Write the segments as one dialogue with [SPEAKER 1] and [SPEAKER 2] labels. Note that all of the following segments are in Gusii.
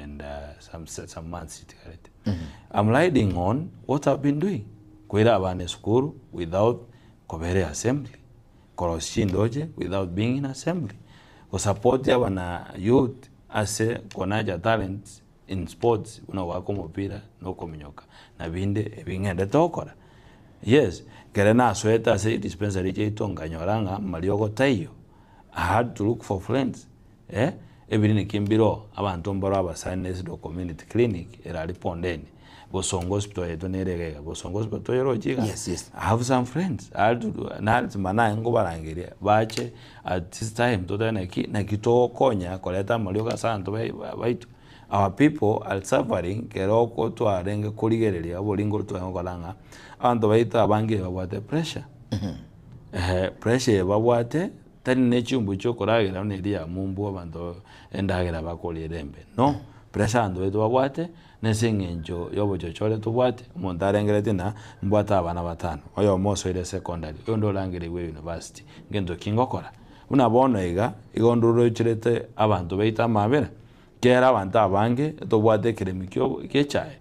[SPEAKER 1] and some some months chitigarete. I'm riding on what I've been doing, koira abana esukuru without kobera eassembly, korosia chindoche without being in assembly, gosupport abana youth ase konacha talents in sports buna goaka omopira na okominyoka na binde ebi ng'endete gokora. Yes, ekere nasoete ase dispensary chiaito nkanyora ng'a mariogo taiyo, I had to look for friends eh, ebiriniki mbiroo, abanto mbaro abasani na Isido community clinic ere aria Pondeni, Bosongo hospital yaito nere iga iga, Bosongo hospital toyeroche iga?
[SPEAKER 2] Yes, yes.
[SPEAKER 1] I have some friends, I had to do, lazima naye nkobarangeria bache at this time totebe naki, naki togokonya koreta amariogo ase abanto bai baito. Our people are suffering kero oko twarenge korigereria oboringo twarenge gokora ng'a abanto baito abange babwate pressure. Ehe pressure eye babwate tari ne chimbu chia okoragera buna eria ya mumbu abanto endagera bakoria ere embe no, pressure abanto baito babwate na ase eng'encho ya obochochore tobwate, omonto arengeretie ng'a mbwate abana batano, oyomo osoire secondary, oyonde orangereigwe university, ngento ki ngokora? Buna bono iga, igo ndorocherete abanto baito amabera, Kera abanto abange tobwate ekeremi ki'echae,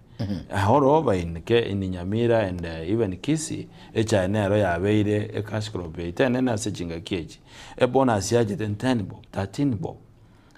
[SPEAKER 1] all over in in Nyamira and even Kisii, echae nero yabeire ecash crop yaito enene ase chingaki echi. Ebonus yachete 10 bob, 13 bob.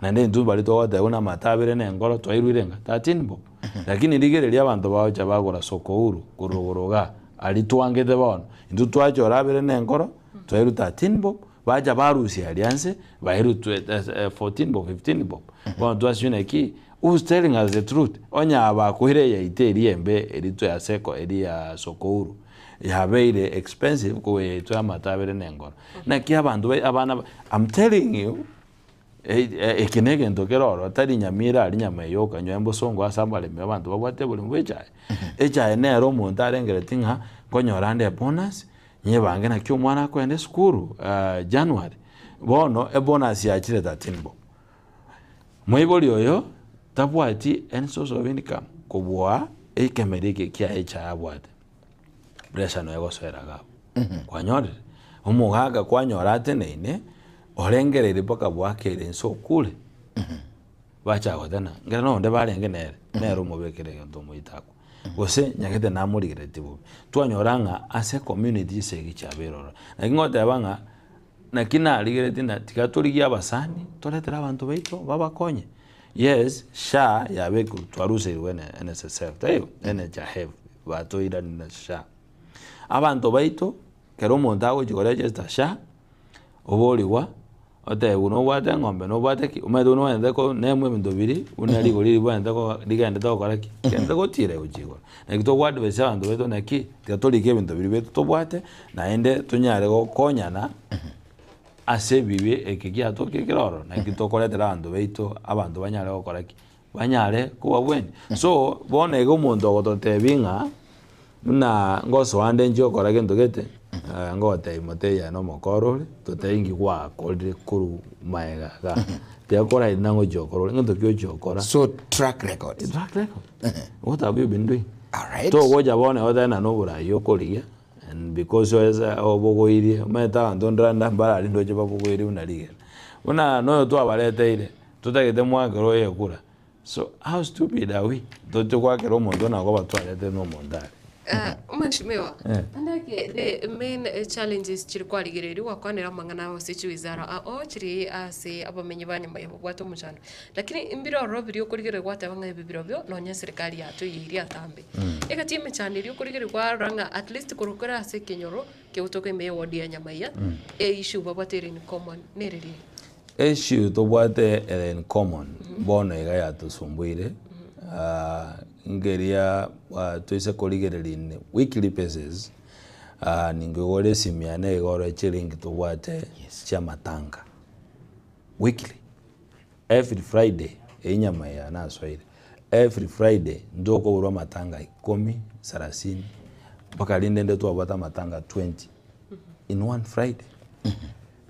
[SPEAKER 1] Naende intwe baria togoteba buna amato abere na enkoro twairwire ng'a 13 bob. Lakini rigereria abanto bagocha bagora soko huru korwa rogoro igaa, aria twangete bono, intwe twachora abere na enkoro, twairwa 13 bob, Bacha barusia aria nse, bairutwe 14 bob, 15 bob. Bono twasio naki, who's telling us the truth? Onye abakoire eyaito eria embe eria twaseko eria ya sokouru, yabeire expensive kobua eyaito ya amato abere na engoro. Naki abanto bai abana ba I'm telling you, eke na egento kere ororo, tari nyamira aria nyama eye okanywa embosongo ase abaremi abanto babwate oboremo bwa echae. Echae nere omonto arengeretie ng'a nkonyora ande ebonus, Nyebange naki omwana akoenda esukuru January, bono ebonus yachire 13 bob. Moibori oyo tabwati any source of income kobua ekemeri eke kiaye echae abwate, pressure noyo egosoera iga abwo, kwanyorire? Omogaka kwanyora ateneine, orengereiri mpaka bwakeire inse okure, Bacha gotena, nkere nonde barenge nere, nere omobekere egento omoito akwe, gose nyagete namorigereretie bobe. Twanyora ng'a ase ecommunity chisegi chiabeire ororo. Naki ngoteba ng'a, naki narigereretie na tiga torigie abasani, toretere abanto baito babakonye. Yes, SHA yabekirwe twaruseirwe ne NSSF, taibo? NHIF batoiranire na SHA. Abanto baito, kero omonto agochia koregister SHA, oborigwa. Otebwe nobwate eng'ombe nobwate ki, omanyete buna ogende ko name ebinto biria, buna rigori ribwenerete koba rigendete gokora ki, rigendete gotira gochia igoro. Naki togo advise abanto baito naki, tiga torike ebinto biria biaito tobwate, naende tonyare gokonyana ase ebibe eke giatokire kere ororo, naki tokoretera abanto baito abanto banyare gokora ki, banyare kobabwenia. So, bono iga omonto ogototebia ng'a buna ngosoa nde inche gokora gento gete, ngogotebia motebia aye nomokora ore, totebie nki gwakorire korwa maega igaa, tiga koraire nagochia gokora ore, ngento ki ochia gokora.
[SPEAKER 2] So track record.
[SPEAKER 1] Track record. What have you been doing?
[SPEAKER 2] Alright.
[SPEAKER 1] Togocha bono otebe ng'a noborai okorigia and because ase obogoirie, omanyete abanto ndorande mbarari ndoche babogoirie buna rigena. Buna noyo twabareteire. Totagete mwakere oye ekura so how stupid are we toche goakera omonto na koba twaretire na omonto are.
[SPEAKER 3] Mheshimiwa,
[SPEAKER 1] Eh.
[SPEAKER 3] ndake the main eh, challenges chiri kwarigereria gwakwanera amang'ana ase chiwizara ao chiri ase abamenyi ba nyuma yababwate omochando lakini mbire ororo biria okorigereria gwateba ng'a ebi birobio nonya eserikali yatoyeirie atambe egati emechando eria okorigereria kwarora ng'a at least korwa kore ase ekenyoro kegotoka ime ye ward ya Nyamaiya eissue babwate ere in common nere riria.
[SPEAKER 1] Issue tobwate ere in common bono iga yatosumbuire nkeria toise korigereria in weekly basis ninkoigora esimu yane iga ore chiringi tobwate chiamatanga weekly every Friday eywo nyama eye nasoire every Friday ntokoborwa amatanga ikomi, sarasini mpaka rinde inde twabwate amatanga 20 in one Friday.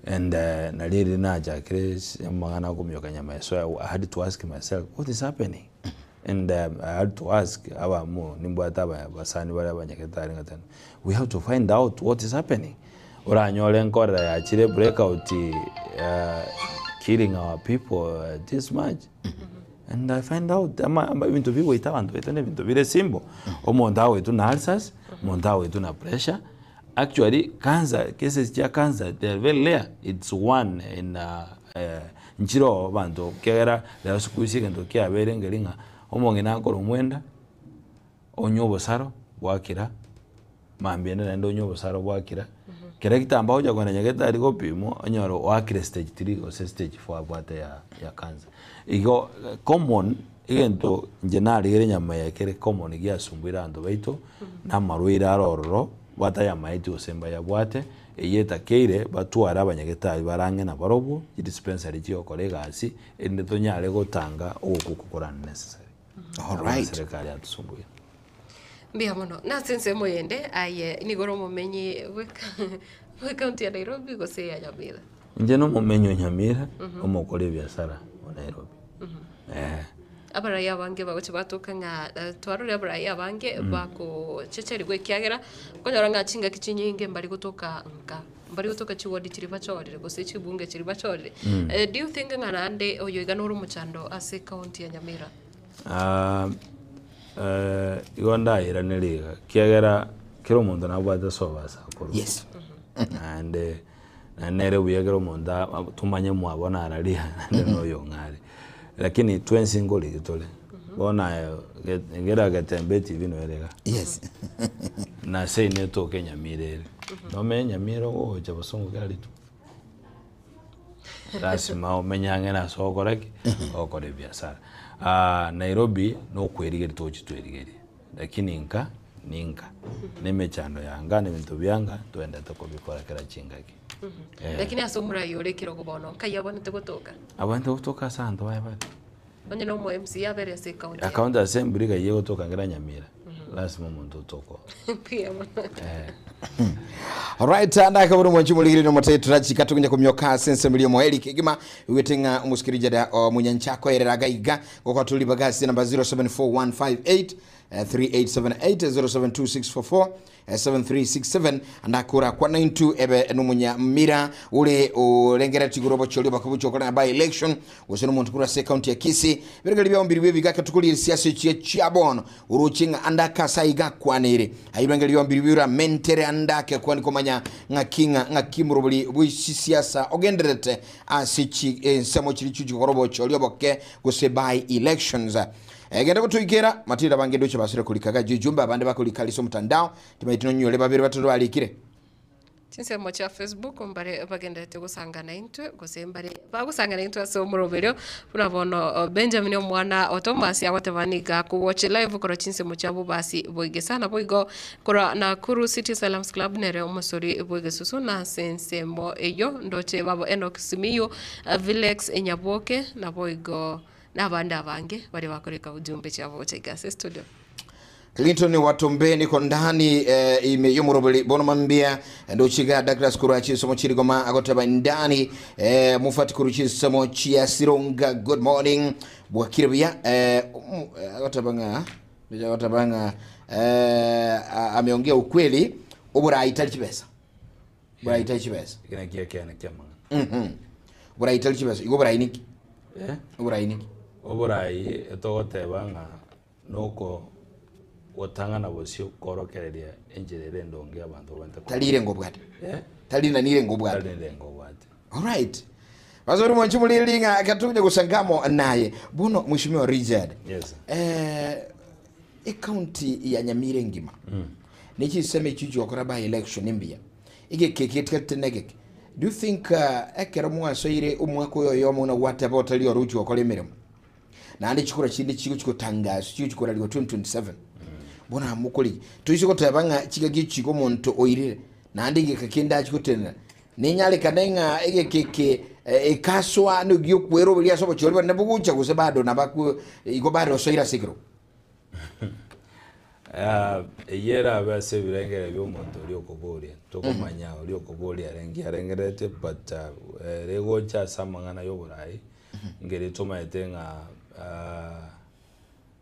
[SPEAKER 1] And nario riria nachakire amang'ana akominyoka nyama ya so I had to ask myself what is happening? And I had to ask abamo nimbwate abasani baria abanyagetari ngateba we have to find out what is happening. Oranyore nkorera yachire breakout killing our people this much. And I find out ama ama ebinto bigoita abanto baito na ebinto bire simple, omonto agoitwa na ulcers, omonto agoitwa na pressure, actually cancer, cases chia cancer they are very rare, it's one in nchire oo abanto ekiagera rero siku hizi egento kiabeire nkeri ng'a omong'ina akore omwenda, onywe obosaro bwakira, mambia ende naende onywe obosaro bwakira, kera egetambaa ogocha kogenda nyagetari gopimwa onyore oakire stage three gose stage four abwate ya ya cancer. Igo common egento inche narigereria enyama eye kere common giasumbuire abanto baito, na amarwaire aro ororo batayamaeti gose mbayabwate, eyio etakeire batware abanyagetari bare ang'e nabarobwo, chidispensary chigokora egasi, erinde tonyare gotanga ogokwa okwo kore unnecessary.
[SPEAKER 2] Alright.
[SPEAKER 1] Serikali yatusumbuire.
[SPEAKER 3] Mbuya mono. Nase ensemo eyende, aye nigo ore omomenyi bw'ecounty ya Nairobi gose eya Nyamira?
[SPEAKER 1] Inche na omomenyi o Nyamira, omokori ebiasara o Nairobi. Eh.
[SPEAKER 3] Abarai abange bagocha batoka ng'a eh, twarorire abarai abange bakochecherigwa ekiagera, okonyora ng'a chingaki chinyinge mbari gotoka nka, mbari gotoka chiward chiria bachorire gose chibunge chiria bachorire. Eh, do you think ng'a naende oyo iga nore omochando ase ecounty ya Nyamira?
[SPEAKER 1] Igo ndairanerie iga, ekiagera kera omonto nabwate ase obasa akorwa.
[SPEAKER 2] Yes.
[SPEAKER 1] Naende naende nere buya ekero omonto a- tomanye mwabo nararia naende na oyo ng'a are. Lakini twensi nkorigi tore, bono aye ge- kera getembe etibi noere iga.
[SPEAKER 2] Yes.
[SPEAKER 1] Na seino etoke Nyamira ere, nomenye Nyamira ogocha bosongo kera rituko. Lasima omenye ang'e na ase ogokora ki? Ogokora ebiasara. Nairobi nokwerigeria togochia twerigerie, lakini nka ninka, na emechando ya nka na ebinto bia nka ntobwenerete kobikora kera chingaki. Eh.
[SPEAKER 3] Lakini ase omorai ore ekerogo bono, nkai abwenerete gotoka?
[SPEAKER 1] Abwenerete gotoka ase abanto baye bare.
[SPEAKER 3] Onye na omo MCA abere ase ecounty yaye.
[SPEAKER 1] Acounty assembly iga eyio egotoka nkera Nyamira, lasima omonto otoke oo.
[SPEAKER 3] Mbuya mono.
[SPEAKER 1] Eh.
[SPEAKER 2] Alright, ndaka buri mwanchi muligirire omotee turachika tugunye kumyoka ase ensemo ria omoeri kegima igwete ng'a omosikiri jada o munyanchako ereraga iga gokwa turi bagasi namba 074158 3878 072644 7367 ndakura kwa 92 ebe nomunyamira ore orengeretie igoro obochori obake bucha okore na by election gose nomonto korwa ase ecounty ya Kisii birigeri biao mbiri biebiga ketuko rie siasa echie chia bono oroche ng'a ande akase aiga akwanere aye birengeri biao mbiri bioramentere ande ake kwani komanya ng'aki ng'a ng'aki morobori bwe chisiasa ogendererete ase chi ensemo chiri chigochi gokora obochori oboke gose by elections Egende gotoikera, matiriri abange ndoche basire korika iga ejumbe abande bakorika ase omotandao, timaeti nonyore babere batato barikire.
[SPEAKER 3] Chinsemo chia Facebook mbare bagenderete gosangana intwe gose mbare bagosangana intwe ase omoroberio buna bono Benjamin omwana o Thomas agoteba niga akowatch live korwa chinsemo chia Bobasi Boigesa naboigo korwa Nakuru City Salams Club nere omosori bw'egesusu na ase ensemo eyio ndoche babo Enock Simiyu, Vilex Nyaboke naboigo Nabande abange baria bakoreka ujumbe chiabo gocha iga ase studio.
[SPEAKER 2] Clinton Watombe niko ndani eh, ime yomoroberi bono mambia ndochiga Douglas korwa chisomo chirigoma agoteba ndani eh, mufati korwa chisomo chia Sironga good morning bwakire buya eh, um, agoteba ng'a agoteba ng'a eh, ameongea ukweli oborai tari chibesa Borai tari chibesa.
[SPEAKER 1] Eke nakio ekeene ki'amang'ana.
[SPEAKER 2] Mhm. Borai tari chibesa. Igo borai niki?
[SPEAKER 1] Eh?
[SPEAKER 2] Oborai niki?
[SPEAKER 1] Oborai etogoteba ng'a noko gotang'ana bosio korokereria enchera ere endonge abanto babwenerete
[SPEAKER 2] Tari rirengo obwate.
[SPEAKER 1] Eh?
[SPEAKER 2] Tari nani rirengo obwate.
[SPEAKER 1] Tari rirengo obwate.
[SPEAKER 2] Alright. Basori mwanchi mulili ng'a katukunye gusangamo naye. Bono Mheshimiwa Richard.
[SPEAKER 1] Yes.
[SPEAKER 2] Eh, ecounty ya Nyamira engima. Ne chisemi echi chigokora by election mbuya. Egeke eke getigarete negeke. Do you think uh, ekero mwasoire omwaka oyo oyomo buna gwateba otari ore ochi gokora emeremo naende chikura chinde chigochi gotangaswa chigochi korariwa 2027 bono amokori toise goteba ng'a chigaki echi igo omonto oirire naende egeka kende achi gotenena nenyarekane ng'a egeka eke eh, ekasoa nogiokwera ase obochori bonene bogocha gose bado nabakwe igo bare osoire ase ekerogo.
[SPEAKER 1] Eyio erabe ase ebirengererio bia omonto oria okoboria, tokomanya oria okoboria are nki arengereretie but rigocha ase amang'ana ya oborai, nkeri tomaete ng'a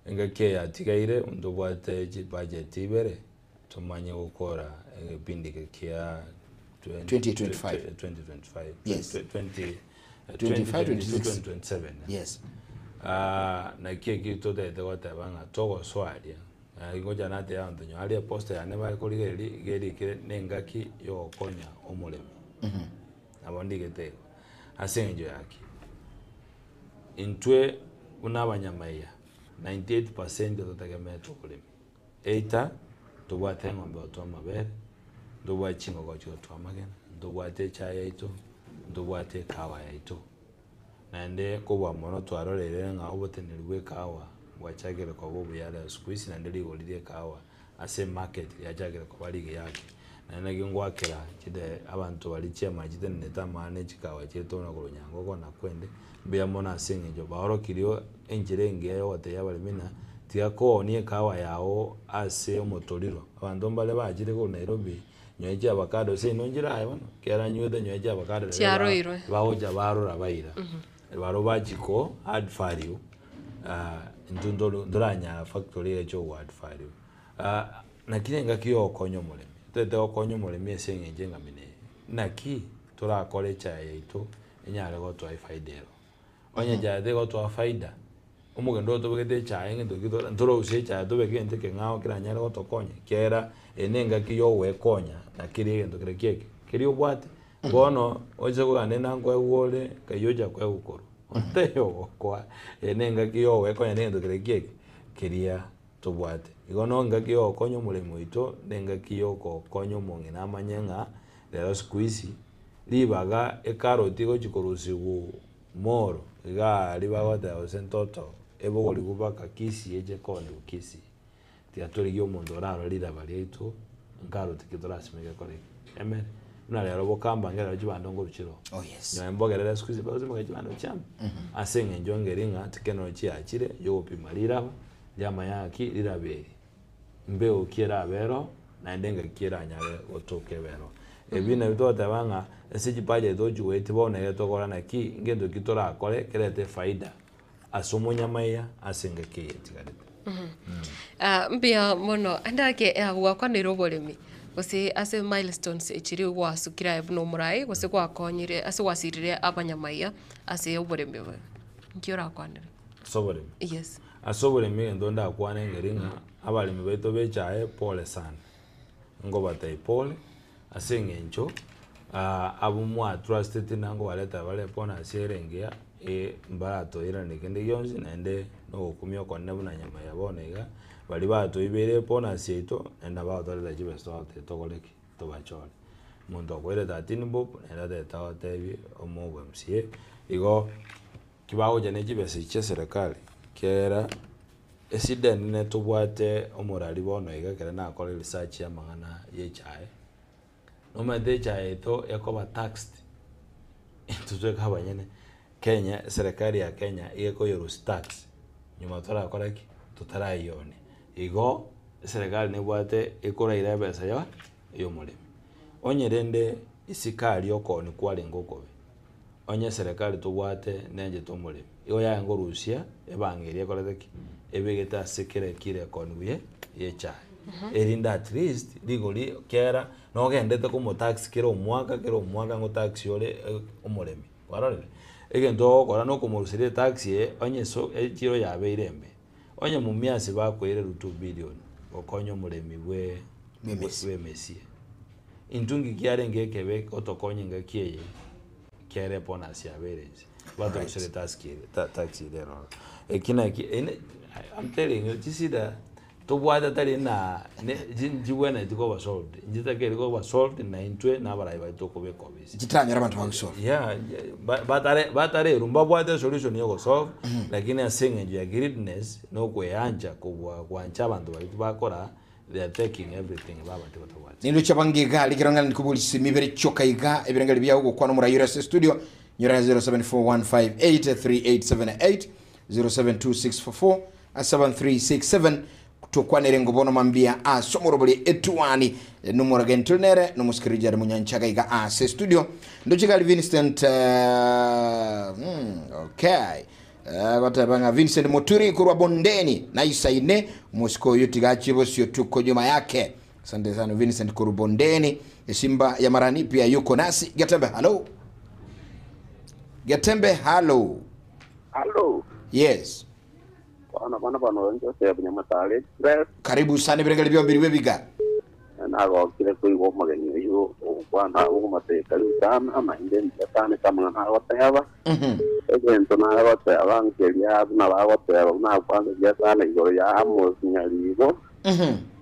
[SPEAKER 1] engaki eye yatigaire ntobwate chibudget ibere, tomanye gokora egepindi eke kia
[SPEAKER 2] 2025.
[SPEAKER 1] 2025
[SPEAKER 2] Yes.
[SPEAKER 1] 20
[SPEAKER 2] 25,
[SPEAKER 1] 2027
[SPEAKER 2] Yes.
[SPEAKER 1] Naki eki totagete goteba ng'a togosoa aria, ngocha natebia abanto nyowe aria eposter yane bare korigereria iga erikire na engaki ya ogokonya omoremi. Nabo ndigete igo, ase eng'encho ya ki? Intwe buna abanyamaiya, 98% totegemeete oboremi. Either ntobwate eng'ombe gotwa amabere, ntobwate chingoko chigotwa amagena, ntobwate echae yaito, ntobwate ekahawa yaito. Naende kobua mono twaroreire ng'a oboteneneri bwa ekahawa bwachakire koba obuya rero siku hizi naende rigori ria ekahawa ase emarket riachakire koba rigiya ake. Naende naki ngoakera chide abanto baria chiamanya chitenenete amang'ana ne chikahawa chiaito buna korwa Nyangogo na kwende, mbuya mono ase eng'encho baorokirie enchera engiya ya ogotebia abaremi ng'a tiga koonia ekahawa yago ase omotoriro. Abanto mbare bachire korwa Nairobi Nyoe chiavacado seino nchire aye bono, ekero anywete nyoe chiavacado riria ba-
[SPEAKER 3] Chiaroirwe.
[SPEAKER 1] bagocha barora baira. Barobwo bachia ko add value intwe ntoru ntoranyara factory eche ogo add value. Naki na engaki ya ogokonya omoremi, toete gokonya omoremi ase eng'encho engamini eye, naki torakore echae yaito enyare gotoa efaida ero. Onye echae tegotoa faida, omogendo oyo tobegete echae ng'ento ki tora ntorousie echae tobeke egento ekeng'ao keranyare gotokonya, ekiagera eye na engaki ya ogoekonya na keria egento kere kieke, keria obwate. Bono, oche kogenda naende nkoegwa ore, kaywo ocha koegwa korwa, onde ogokoa, eye na engaki ya ogoekonya na egento kere kieke, keria tobwate. Igo no engaki ya ogokonya omoremi oito, na engaki ya ogokonya omong'ina amanye ng'a, rero siku hizi, ribaga ekaroti egochi korusigwa moro, iga aria bagoteba gose ntoto, ebogorigwe mpaka Kisii eche koonigwa Kisii. Tiga torigie omonto orarore riraba riaito, nkaroti ki torasimeke ekore ki, emere. Buna rero bokamba ngerero chibando nkorwa chire oo.
[SPEAKER 2] Oh yes.
[SPEAKER 1] Nonye mbogerere siku hizi bagosimeka chibando chiamo, ase eng'encho ngeri ng'a technology chiachire yogopima riraba, riamanya ng'aki riraba eri. Mbeo ki erabe ero, naende engaki ki eranyare gotoka ebe ero. Ebi nabio togoteba ng'a ase chibudget tochigoetia bono iga tokora naki, ngento ki torakore kerete efaida ase omonyamaiya ase engaki eye etigarete.
[SPEAKER 3] Mbuya mono, ande ake gwakwanire oboremi, gose ase milestones chiria gwasukire aye buna omorai, gose gwakonyire ase gwasirire abanyamaiya ase oboremi obo, nki orakwanere?
[SPEAKER 1] Ase oboremi?
[SPEAKER 3] Yes.
[SPEAKER 1] Ase oboremi egento ndakwane nkeri ng'a abaremi baito ba echae pole sana, nkobatebia pole ase eng'encho abwo mwatrusteti na nkobareta bare bono ase ere engiya mbaratoiranie kende gionsi naende na ogokumia okonene buna nyama ya bono iga, baria batoibeire ebonus yaito naende nabo bagotoreta chibesa togoteba tokore ki? Tobachore. Omonto okoire 13 bob naende atagete agotebie omobe MCA, igo. Kibagocha ne chibesa echi chia serikali, ekiagera esida enene tobwate omorari bono iga ekero nakora research ya amang'ana ya echae, nomanyete echae yaito ekoba taxed, intwe toika abanyene, Kenya eserekari ya Kenya iga ekoyerusia tax, nyuma torakora ki? Totarayionia. Igo, eserekari nebwate ekoraira ebesa ya ya omoremi. Onye rende isiko aria okoonia kwarenge okobe. Onye eserekari tobwate nenchete omoremi, igo yaye ngorusia ebanga eria ekorete ki? Ebegete ase kera ekiro ekoni buya y'echae. Erinde at least rigori kera nogendete komotax kera omwaka kera omwaka ngotax ore omoremi, kwarorire? Egento ogokora nokomoruseria etax eye onye eso echiro yabeire embe, onye mumias bakoire 2 billion gokonya omoremi bwe
[SPEAKER 2] Bw'emesie.
[SPEAKER 1] bw'emesie. Intwe nki kiarenge ekebe gotokonya engaki eye kere bonus yabeire inse batorusere task ere ta tax ere eroro. Eki naki ene I'm telling you chisida tobwate tari na ne chi nchibwenereti koba solved, nchitakeire koba solved na intwe na abarai baito tokobeka obisi.
[SPEAKER 2] Chitanyore abanto bagosolve.
[SPEAKER 1] Yeah, ba- batare batarerwa mbabwate esolution ya ogosolve lakini ase eng'encho ya greediness na okweancha kobua gwancha abanto baria tibakora They are taking everything babatie batabwati.
[SPEAKER 2] Nindoche abange iga rigero ng'a ndikobori chisemi ibere chioka iga ebirengeri biao gokwana omorai ore ase studio nyora 0741583878 0726447367 tokwanere ngo bono mambia ase omorobori etuani nomorageni tore nere nomosikiriri Jared Munyanchaga iga ase studio ndoche iga Vincent uh, okay Agoteba ng'a Vincent Muturi korwa Bondeni naisaine, omosike oyo tiga achie bosio tuko nyuma yake. Asante sana Vincent korwa Bondeni. Esimba ya Marani pia yuko nasi. Getembe halo. Getembe halo.
[SPEAKER 4] Halo.
[SPEAKER 2] Yes.
[SPEAKER 4] Bono bono bono oyo Joseph Nyamatare Express.
[SPEAKER 2] Karibu sana ebirengeri biombiri bwebiga.
[SPEAKER 4] Nagokire koigwa omogeni oyio ogokwana ogomateka karibu sana naende mbuya sana ase amang'ana agoteba. Egento nare goteba nkeria buna bagoteba buna akwangeria sana igoro ya Amos Nyaribo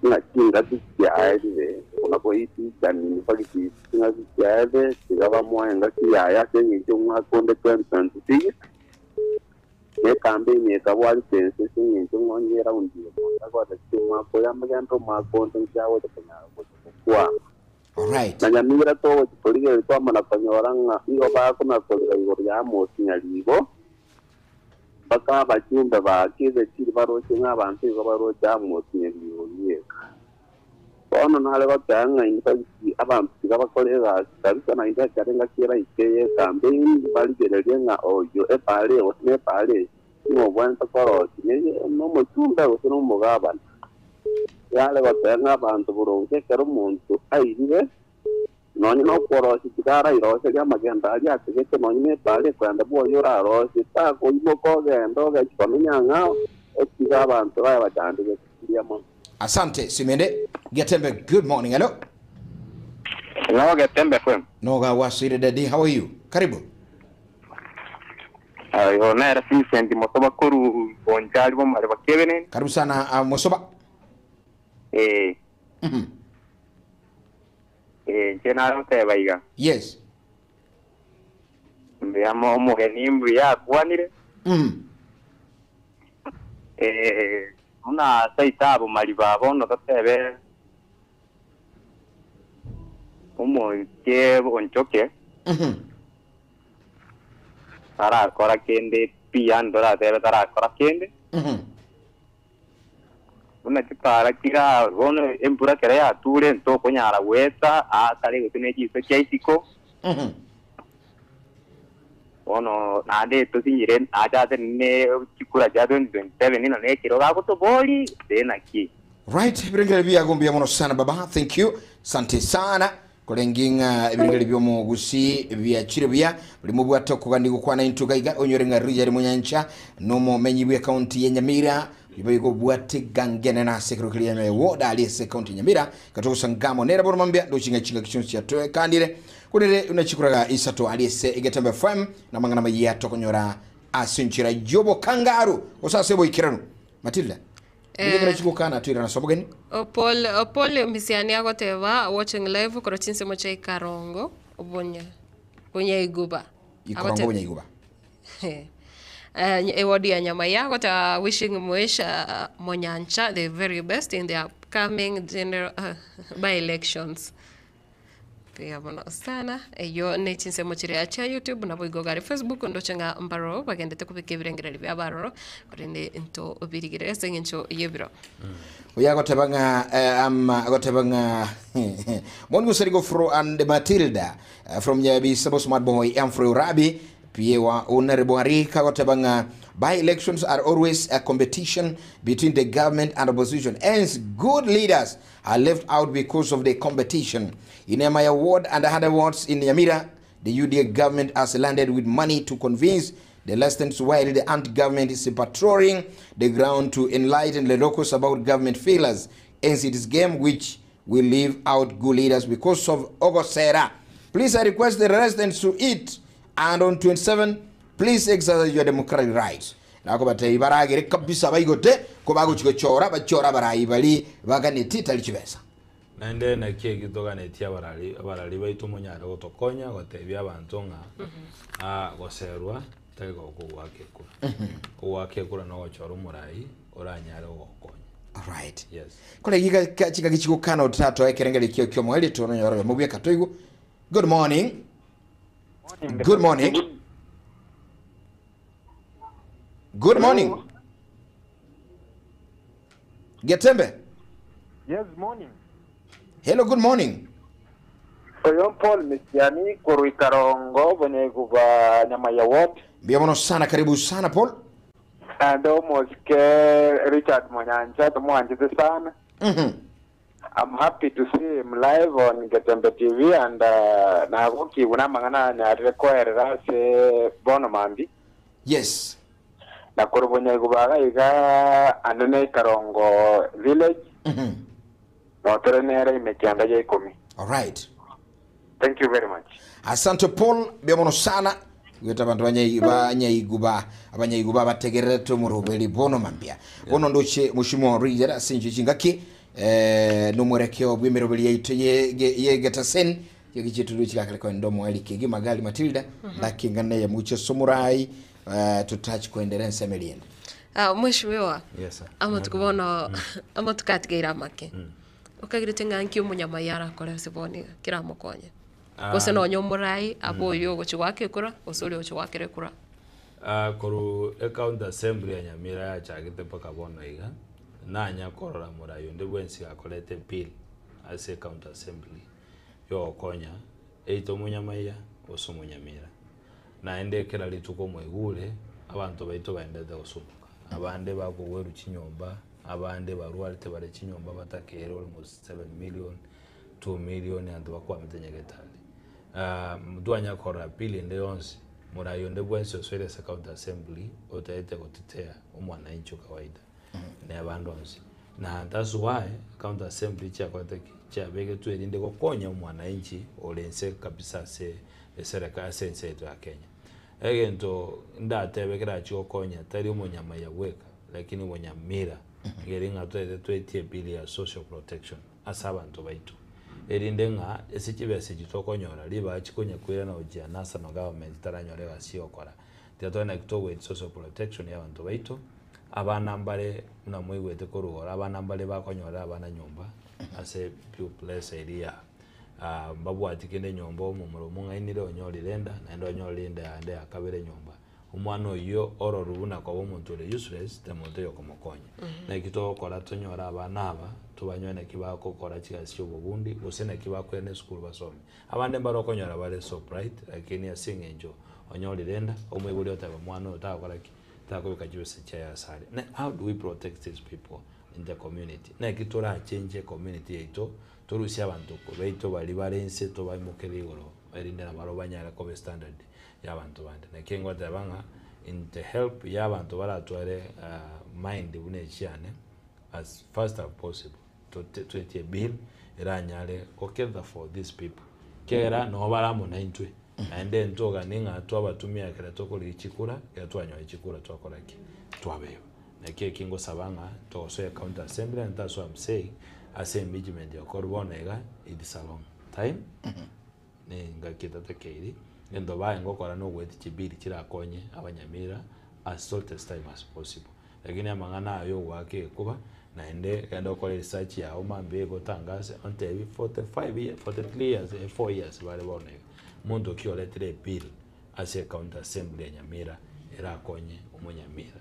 [SPEAKER 4] ng'a chingaki chiaerire buna koitichani in fact chingaki chiaerire tiga bamoe engaki yaye ase eng'encho omwaka onde 2026 Ne campaign ekabwarete ense ase eng'encho ng'a onye eround eye monto agocha omwaka oyo amagende omwaka onde nki agocha konyara gocha gokwana.
[SPEAKER 2] Alright.
[SPEAKER 4] Na nyamira togochi korigereria twamana konyora ng'a nigo bakona korera igoro ya Amos Nyaribo, mpaka abachumbe ba Kebetiri baroche ng'a abanto igo baroche Amos Nyaribo bieka. Bono nare goteba ng'a in fact abanto tiga bakore egasi kabisa naende ekero engaki eraike ye campaign barigererie ng'a oyio epaara eye gose na epaara eye nigo obwenerete korosia neye nomochumbe gose na omogabana. Yare goteba ng'a abanto boronge ekero omonto airire nonye na okworosia tiga arairoserie amagendo aria ategete nonye na epaara ekoenda bwoye orarosie takoimoka ogende ogechi komenya ang'ao otige abanto baye bachandegete. Mbuya mono.
[SPEAKER 2] Asante Simende Getembe good morning hello.
[SPEAKER 5] Hello, Getembe FM.
[SPEAKER 2] Noga wasire daddy how are you? Karibu.
[SPEAKER 5] Ayo nere Vincent Mosoba koru Bonchari bomare bakebeneni.
[SPEAKER 2] Karibu sana uh, Mosoba.
[SPEAKER 5] Eh,
[SPEAKER 2] Mhm.
[SPEAKER 5] eh, nche nare goteba iga.
[SPEAKER 2] Yes.
[SPEAKER 5] Mbuya mo omogeni mbuya akwanire.
[SPEAKER 2] Mhm.
[SPEAKER 5] Eh, buna ase abomari ba bono totebe omoike onchoke tarakora kende pi yaani toratebe tarakora kende buna chipara chira bono embura kere yature ntokonyara goeta aakare gose na echiso chia isiko Bono naende tosinyire nache ase ne chikura chia 2027 na nekero bagotobori gose naki.
[SPEAKER 2] Right, ebirengere biago mbuya mono sana baba, thank you. Sante sana. Korenge ng'a ebirengere biomogusi biachire buya, buri mobwate okogania gokwana intwe gaiga onyore ng'a Richard Monyancha nomomenyi bwe county ya Nyamira oyo boigo obwate gangene na ase ekero keria Nyamira ward aria ase county ya Nyamira gatogosangamo nere bono mambia ndoche ng'a chingaki chionsi chiatwekandire Korende buna chikuraga isato aria ase Egetembe FM, namang'ana amayia tokonyora ase enchera y'obokangaru gose ase oboikeranu. Matilda, nigo ekero chigokana toirana ase obogeni.
[SPEAKER 3] Paul Paul Misiani agoteba watching live korwa chinsemo chia Ikarongo Bunya Bunyaiguba.
[SPEAKER 2] Ikorongo
[SPEAKER 3] Agote-
[SPEAKER 2] Bunyaiguba.
[SPEAKER 3] Eward ya Nyamaiya agoteba wishing Moesha Monyancha the very best in the upcoming general by elections. Mbuya mono sana. Eyio ne chinsemo chiria chia YouTube naboigo iga are Facebook ndoche ng'a mbaroro bagendete kobeka ebirengererio biabo aroro korende ntobirigere ase eng'encho y'ebiro.
[SPEAKER 2] Oyo agoteba ng'a eh, um, agoteba ng'a Morning Osarigo fro and Matilda eh, from Nyabisabo Smart Boy Humphrey Urabi PA wa Honorable Arika agoteba ng'a by elections are always a competition between the government and opposition hence good leaders are left out because of the competition. In my ward and other wards in Nyamira, the UDA government has landed with money to convince the residents while the anti-government is patrolling the ground to enlighten the locals about government failures. Hence it is game which will leave out good leaders because of Ogosera. Please, I request the residents to eat and on 27, please exercise your democratic rights. Nakobatebia baragere kabisa baigote, kobagochia gochora, bachore abarai baria baganetie tari chibesa.
[SPEAKER 1] Naende naki eki toganetie abarari abarari baito monyare gotokonya gotebia abanto ng'a ah, goserwa tari gokogoaka ekura. Ogoaka ekura nogochora omorai oranyare gogokonya.
[SPEAKER 2] Alright.
[SPEAKER 1] Yes.
[SPEAKER 2] Kore giga ka- chingaki chigokana otatoa ekerengerio kio kiomoerio tononyora oyomo bweka toigwe. Good morning. Good morning. Good morning. Getembe.
[SPEAKER 6] Yes, morning.
[SPEAKER 2] Hello, good morning.
[SPEAKER 6] Oyo Paul Misiani korwa Ikarongo Bonyeguba Nyamaya Ward.
[SPEAKER 2] Mbuya mono sana, karibu sana Paul.
[SPEAKER 6] And omosike Richard Monyancha tomwanchete sana. I'm happy to see him live on Getembe TV and uh, nagokigwa namang'ana anyarire koerera ase bono mambi.
[SPEAKER 2] Yes.
[SPEAKER 6] Na korwa Bonyaigu baga iga ande ne Ikarongo village, notore nere ime kianda gia ikomi.
[SPEAKER 2] Alright.
[SPEAKER 6] Thank you very much.
[SPEAKER 2] Asante Paul, mbuya mono sana. Gweta abanto banyai- banyaiguba abanyaiguba bategererete omoroberi bono mambia. Bono ndoche moshimo Richard ase inche chingaki eh, nomwerekeo bw'emeroberi yaito ye, ge- ye getasen yegichetu roche gakare koenda omoeri kegima gari Matilda ndakingana ya muche somorai eh, tutachi koendera ensemo eriende.
[SPEAKER 3] Ah, Mheshimiwa,
[SPEAKER 1] Yes, sir.
[SPEAKER 3] amatuko bono amatuko atigaire amake. Okagerete ng'a nki omonyamai arakore ase bono iga, keramokonye? Gose nonya omorai abe oyio ogochia goaka ekura, gose oria ogochia goakera ekura.
[SPEAKER 1] Ah, korwa ecounty assembly ya Nyamira yachagete mpaka bono iga, nanya korora morai onde bwensi gakoreta ebill ase ecounty assembly yogokonya either omonyamaiya gose omonyamira. Naende kera rituko omoigure, abanto baito baendete gosumboka, abande bakogwerwa chinyomba, abande barwarete bare chinyomba batakeire almost 7 million, 2 million abanto bakwamete nyagetari. Ntwanya korora bill ende yonsi, morai onde bwensi osoire ase county assembly otaete gotetea omwananchi o kawaida na abande onsi. Na that's why county assembly chiakorete ki? Chiabegetwe erinde gokonya omwananchi ore inse kabisa ase esereka ase ense yaito ya Kenya. Egento ndatebe kerachie gokonya tari omonyamaiya bweka, lakini omonyamira, eri ng'a toete twetie ebill ya social protection ase abanto baito. Erinde ng'a ase chibesa echi tokonyora ribaga chikonya koirana gochia national government taranyore egasi ya gokora. Tiga tore naki togoeti social protection ya abanto baito, abana mbare buna moigwete korwa igoro, abana mbare bakonyorera abana nyomba ase pure place eria ya mbabwati kende nyomba omomura omong'ainire onyorire enda naende onyorire enda yaende ya kabere nyomba. Omwana oyio ororwe buna koba omonto ore useless, te monto oyo okomokonya. Naki togokora tonyore abana aba, tobanyore naki bagokora chigasi chia obobundi, gose naki bakoirana esukuru basome. Abande mbare okonyora bare so bright, lakini ase eng'encho onyorire enda, omoibori oteba mwana oyo tagokora ki? Takobeka chibesa chiaye ase are. Na how do we protect these people in the community? Naki torachenche ecommunity yaito, torusie abanto baito baria bare inse tobaimokerie igoro, erinde nabarabwo banyare koba estandard ya abanto bande. Naki ngoteba ng'a in the help ya abanto baratware mind buna echiane, as fast as possible, tote twetie bill eranyare goketha for these people. Kera nabo bare amo naintwe, naende ntogani ng'a twabatumia ekero tokorigia chikura, ekero twanyora chikura twakora ki? Twabeba. Naki eki ngosaba ng'a togosoa ecounty assembly and that's why I'm saying, ase impeachment yokorwa bono iga, it's a long time, na engaki etatakeiri, egento baye ngokora na ogoetia chibill chirakonye abanyamira as shortest time as possible. Lakini amang'ana aya yogoaka ekuba, naende genda okore research yago mambia egotangase ontebi 45 years, 43 years, 4 years bare bono iga, monto ki oretire ebill ase ecounty assembly ya Nyamira erakonye omonyamira.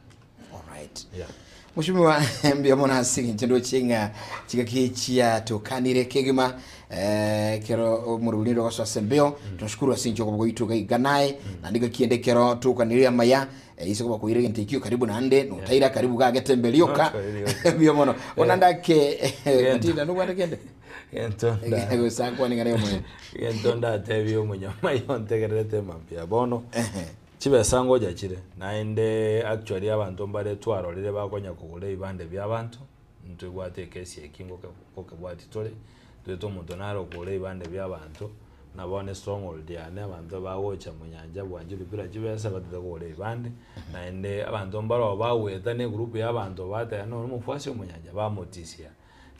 [SPEAKER 2] Alright.
[SPEAKER 1] Yeah.
[SPEAKER 2] Mheshimiwa mbuya mono ase eng'encho ndoche ng'a chingaki chiatokanire kegima eh, kero omorobori rogosoa ase embeo tunashukuru ase eng'encho okoba gwaito iga iga naye naende ngaki ende ekero tokanire amaya eh, ase koba koira egento ekio karibu naende notaira karibu gagete mberi oka mbuya mono bono ndake Matilda nobwate kende
[SPEAKER 1] Gento nda-
[SPEAKER 2] gose akwane ng'a omoyo
[SPEAKER 1] gento ndatebie omonyama yontegererete mambia bono chibesa ngocha chire naende actually abanto mbare twarorire bakonya kogora ebibande bia abanto ntobwate ekesi eki ngokebwati tore toete omonto nare okogora ebibande bia abanto na bono estronghold yane abanto bagocha monyanja bwanchire bila chibesa batete kogora ebibande naende abanto mbaro bagweta na egroup ya abanto bateba nore omofuasi omonyanja bamotisia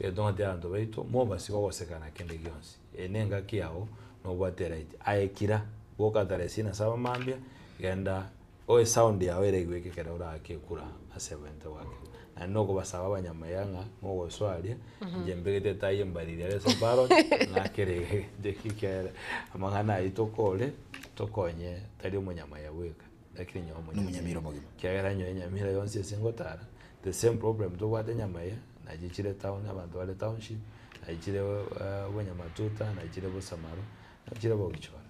[SPEAKER 1] egento ngotebia abanto baito mobasi gogosekana kende gionsi eye na engaki yago nobwate right aye kira boka tarehe ishirini na saba mambia genda oe sound yago ere igweke ekero orake ekura ase ebento gwake naende nokobasaba abanyamaya ng'a mogosoa aria inche mbegete etai embariri aria ase ebarot ng'akere egento eki ekiagera amang'ana aywo tokore tokonye tari omonyamaya bweka lakini nyowe
[SPEAKER 2] Nomonyamira omogima.
[SPEAKER 1] ekiagera nyowe enyamira yonsi ase ngotara the same problem tobwate nyamaya nachi chire town abanto bare township nachi chire bonyamatuta nachi chire bosamaro nachi chire bogichora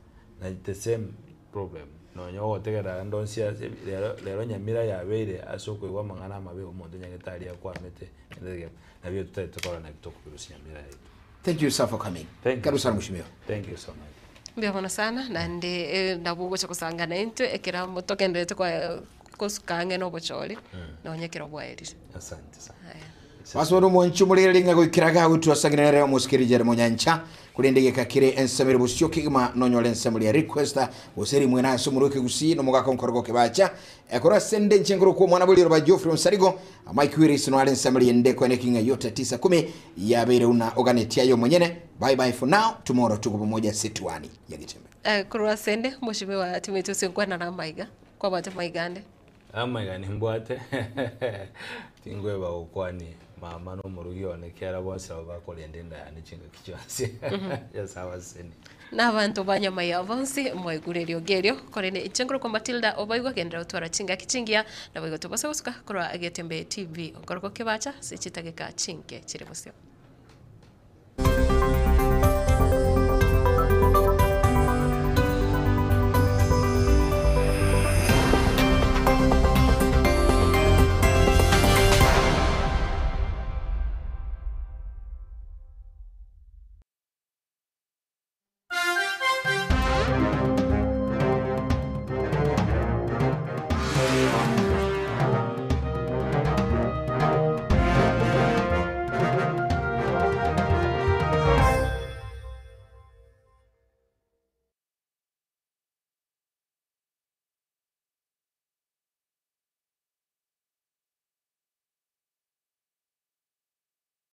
[SPEAKER 1] na the same problem nonya ogotegerera ande onsi ase rero rero nyamira yabeire ase okoigwa amang'ana amabe omonto nyagetari akwamete nabio totagete korora naki tokobirusia nyamira yaito.
[SPEAKER 2] Thank you sir for coming.
[SPEAKER 1] Thank you.
[SPEAKER 2] Karibu sana mheshimiwa.
[SPEAKER 1] Thank you so much.
[SPEAKER 3] Mbuya mono sana, naende nabo ogocha gosanga naintwe ekero amo togendererete kwa. Kosuka ang'e nobochori, nonya ekero bwaerire.
[SPEAKER 1] Asante sana.
[SPEAKER 3] Aya.
[SPEAKER 2] Basore omwanchi omorere ng'a goikera iga agotwa asang'ina nere omosikeri Jerry Monyancha korende egeka kere ensemeri bosio kegima nonyore ensemo ria request gose rimwe na ase omorwa ekegusii nomogaka onkorogo kebacha ekoro ase ende inche nkorokwa omwana bwe riroba Geoffrey Onsarigo Mike Willis noare ensemo ende kwene king'a yote tisa kumi yabeire una oganetie aye omonyene bye bye for now tomorrow tuko pamoja situani ya Getembe.
[SPEAKER 3] Eh, korwa ase ende mheshimiwa Timothy Osinkwana na amaiga kwabwate amaiga ande.
[SPEAKER 1] Amaiga nimbwate, tinkweba gokwania mama na omorugi one ekiagera bonsi nabo bakorenda enda yane chingaki chionsi. Nyasae abasesenie.
[SPEAKER 3] Na abanto ba nyama ya bonsi mwaigure eriogi erio, korende inche nkorokwa Matilda oboigwa genderera gotwara chingaki chingiya, naboigo tobasa gosuka korwa Getembe TV. Nkorokwa Kebacha ase chidageka chinke chire bosio.